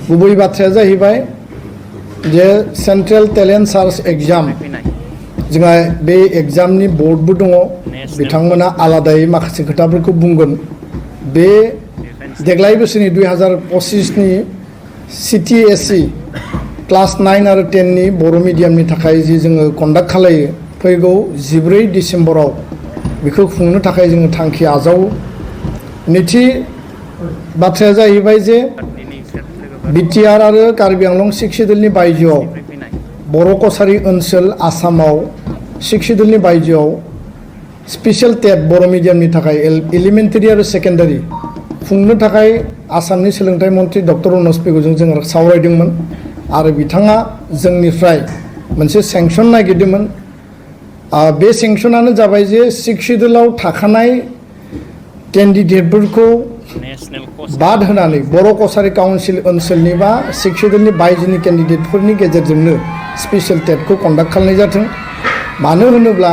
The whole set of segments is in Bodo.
गुबै बाथ्राया जाहैबाय जे सेंट्रेल टेलेन्ट सार्च एग्जाम जोंहा बे एग्जामनि बर्डबो दङ बिथांमोना आलादायै माखासे खोथाफोरखौ बुंगोन बे देग्लाय बोसोरनि 2025 नि CTSE क्लास 9 आरो 10 नि बर' मिडियामनि थाखाय जि जोङो कन्डाक्ट खालायो फैगौ 14 डिसेम्बराव बेखौ खुंनो थाखाय जोङो थांखि आजावो नैथि बाथ्राया जाहैबाय जे बिटिआर आरो कार्बि आंलं शिक्षिदलनि बायजोआव बर' कसारि ओनसोल आसामाव शिक्षिदलनि बायजोआव स्पेशल टेट बर' मिडियामनि थाखाय एलिमेन्टारि आरो सेकेन्डारि खुंनो थाखाय आसामनि सोलोंथाइ मन्थ्रि डक्टर अनस पेगुजों जों सावरायदोंमोन आरो बिथाङा जोंनिफ्राय मोनसे सेंसन नागिरदोंमोन बे सेंसनानो जाबाय जे शिक्षिदलाव थाखानाय केन्डिडेटफोरखौ बाद होनानै बर' कसारि काउन्सिल ओनसोलनि बा शिक्षिदलनि बायजोनि केन्डिडेटफोरनि गेजेरजोंनो स्पेशल टेटखौ कन्डाक्ट खालामनाय जाथों मानो होनोब्ला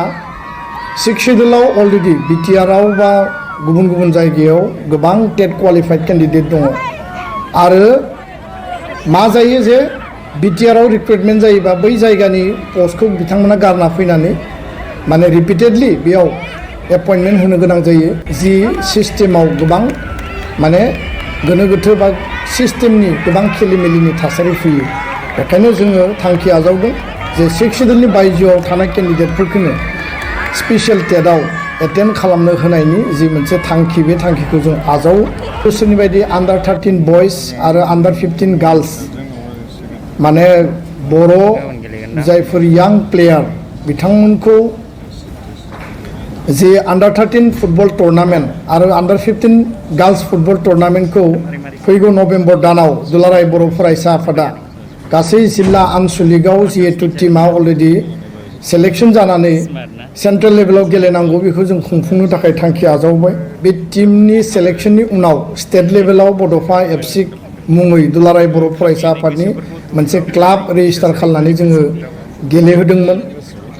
शिक्षिदलाव अलरेडि बिटिआरआव बा गुबुन गुबुन जायगायाव गोबां टेट क्वालिफाइड केन्डिडेट दङ आरो मा जायो जे बिटिआरआव रिक्रुटमेन्ट जायोबा बै जायगानि पस्टखौ बिथांमोना गारना फैनानै माने रिपिटेडलि बेयाव एपइन्टमेन्ट होनो गोनां जायो जि सिस्टेमाव गोबां माने गोनो गोथो बा सिस्टेमनि गोबां खेलिमेलिनि थासारि फैयो बेखायनो जोङो थांखि आजावदों जे शिक्षिदलनि बायजोआव थानाय केन्डिडेटफोरखौनो स्पेशल टेटआव एटेन्ड खालामनो होनायनि जि मोनसे थांखि बे थांखिखौ जों आजावो बोसोरनि बायदि आन्डार 13 बयस आरो आन्डार 15 गार्लस माने बर' जायफोर यां प्लेयार बिथांमोनखौ जे आन्डार 13 फुटबल टुर्नामेन्ट आरो आन्डार 15 गार्लस फुटबल टुर्नामेन्टखौ फैगौ नभेम्बर दानाव दुलाराय बर' फरायसा आफादा गासै जिल्ला आनसलिकआव जिहेतु टीमा अलरेडि सेलेक्शन जानानै सेन्ट्रेल लेभेलाव गेलेनांगौ बेखौ जों खुंफुंनो थाखाय थांखि आजावबाय बे टीमनि सेलेक्शननि उनाव स्टेट लेभेलाव बड'फा एफसि मुङै दुलाराय बर' फरायसा आफादनि मोनसे क्लाब रेजिस्टार खालामनानै जोङो गेलेहोदोंमोन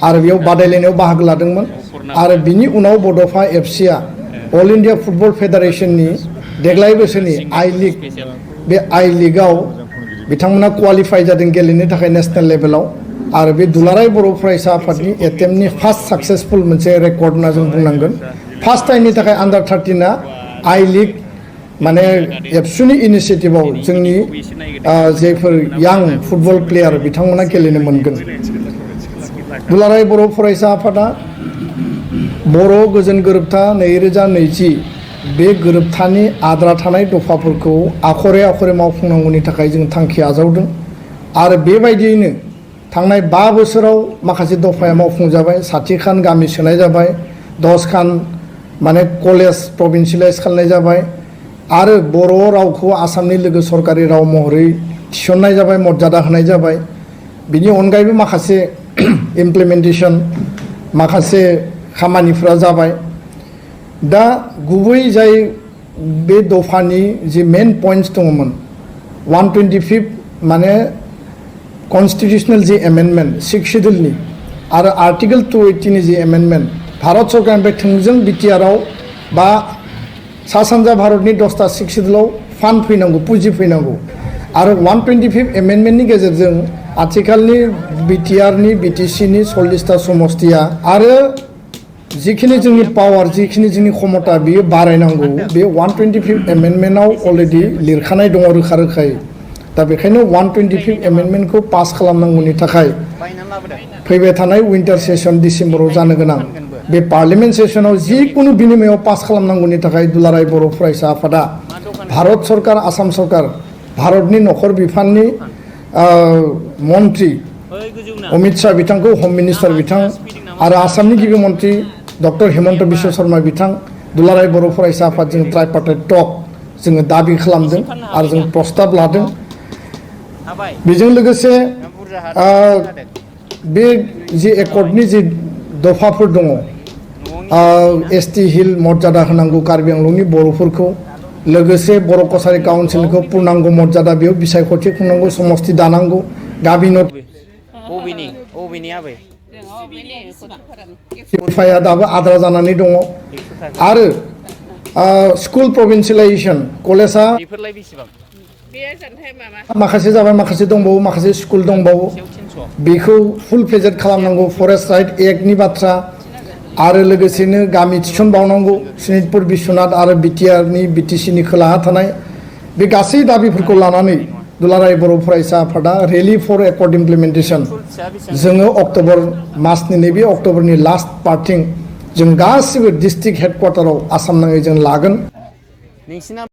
आरो बेयाव बादायलायनायाव बाहागो लादोंमोन आरो बिनि उनाव बड'फा एफसिआ अल इन्डिया फुटबल फेडारेशननि देग्लाय बोसोरनि आई लीग बे आई लीगआव बिथांमोना क्वालिफाइ जादों गेलेनो थाखाय नेशनेल लेभेलाव आरो बे दुलाराय बर' फरायसा आफादनि एटेम्पनि फार्स्ट साक्सेसफुल मोनसे रेकर्ड होनना जों बुंनांगोन फार्स्ट टाइमनि थाखाय आन्डार 13 आई लीग माने एबसुनि इनिशिएटिभआव जोंनि जायफोर यां फुटबल प्लेयार बिथांमोना गेलेनो मोनगोन दुलाराय बर' फरायसा आफादा बर' गोजोन गोरोबथा 2020 बे गोरोबथानि आद्रा थानाय दफाफोरखौ आखरे आखरे मावफुंनांगौनि थाखाय जों थांखि आजावदों आरो बेबायदियैनो थांनाय 5 बोसोराव माखासे दफाया मावफुंजाबाय 60 खान गामि सोनाय जाबाय 10 खान माने कलेज प्रभिन्सियेलाइज खालामनाय जाबाय आरो बर' रावखौ आसामनि लोगो सरकारि राव महरै थिसननाय जाबाय मर्यादा होनाय जाबाय बिनि अनगायैबो माखासे इमप्लिमेन्टेसन माखासे खामानिफोरा जाबाय दा गुबै जाय बे दफानि जि मेन पइन्ट्स दङमोन 125 माने कन्स्टिटिउशनेल जि एमेन्डमेन्ट शिक्षिदलनि आरो आर्टिकल 280 नि जि एमेन्डमेन्ट भारत सरकारनिफ्राय थोंजों बिटिआरआव बा सा सानजा भारतनि 10टा शिक्षिदलाव फान्ड फैनांगौ पुँजि फैनांगौ आरो 125 एमेन्डमेन्टनि गेजेरजों आथिखालनि बिटिआरनि बिटिसिनि 40टा समष्टिया आरो जिखिनि जोंनि पावार जिखिनि जोंनि क्षमता बियो बारायनांगौ बे 125 एमेन्डमेन्टआव अलरेडि लिरखानाय दङ रोखा रोखायै दा बेखायनो 125 एमेन्डमेन्टखौ पास खालामनांगौनि थाखाय फैबाय थानाय विन्टार सेसन डिसेम्बराव जानो गोनां बे पार्लियामेन्ट सेसनाव जिकुनु बिनिमयाव पास खालामनांगौनि थाखाय दुलाराय बर' फरायसा आफादा भारत सरकार आसाम सरकार भारतनि नखर बिफाननि मन्त्रि अमित शाह बिथांखौ हम मिनिस्टार बिथां आरो आसामनि गिबि मन्त्रि डक्टर हेमन्त बिश्व शर्मा बिथां दुलाराय बर' फरायसा आफादजों ट्राइपार्टाइट टक जोङो दाबि खालामदों आरो जों प्रस्ताब लादों बेजों लोगोसे बे जि एकर्डनि जि दफाफोर दङ एसटि हिल मर्यादा होनांगौ कार्बि आंलंनि बर'फोरखौ लोगोसे बर' कसारि काउन्सिलखौ पूर्णांग मर्यादा बेयाव बिसायख'थि खुंनांगौ समष्टि दानांगौ गाबिनो उफाया दाबो आद्रा जानानै दङ आरो स्कुल प्रभिन्सियेलाइजेसन कलेजा माखासे जाबाय माखासे दंबावो माखासे स्कुल दंबावो बेखौ फुल फ्लेजेड खालामनांगौ फरेस्ट राइट एक्टनि बाथ्रा आरो लोगोसेनो गामि थिसनबावनांगौ सनितपुर बिश्वनाथ आरो बिटिआरनि बिटिसिनि खोलाहा थानाय बे गासै दाबिफोरखौ लानानै दुलाराय बर' फरायसा आफादा रेलि फर एकर्ड इमप्लिमेन्टेसन जोङो अक्ट'बर मासनि नैबे अक्ट'बरनि लास्ट पार्टिं जों गासिबो डिस्ट्रिक्ट हेडक्वार्टाराव आसाम नाङै जों लागोन।